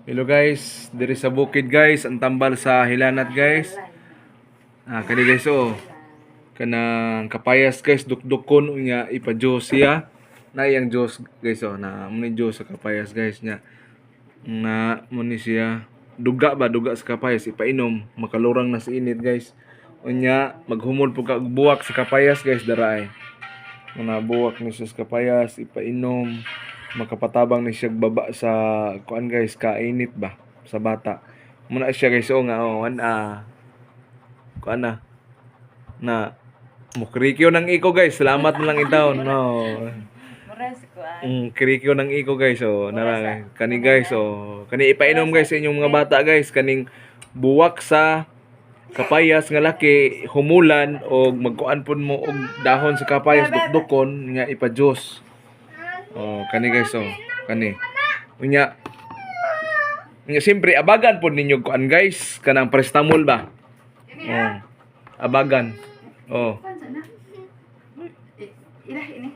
Hello guys, diri sa bukid guys, ang tambal sa Hilanat guys. Ah, kani guys, oh. Kanang kapayas guys, dukdukon unya ipa-juice siya. Na iyang juice guys, oh, na mo ni juice sa kapayas guys nya. Na mo ni siya duga ba, duga sa kapayas ipainom, makalurang na sa init guys. Unya maghumol pud ka og buwak sa kapayas guys, dara ay. Mga buwak ni siya sa kapayas ipainom, makapatabang ni siya baba sa kuan guys, kainit ba sa bata. Muna siya guys, oh, nga oh, an ah kuan na na mukrikyo ng iko guys. Salamat na lang intawon, no. Mura si kuan. Krikyo ng iko guys, oh, nara kani guys, oh, kani ipainom guys sa inyong mga bata guys, kaning buwak sa kapayas nga laki, humulan og magkuan pud mo og dahon sa kapayas, dukdukon nga ipa-juice. Oh, kani guys, oh, kani. Unya unya siyempre abagan pod ninyo kuan guys, kanang paracetamol ba. Oh. Abagan. Oh. Kuan sana. Ilah ini.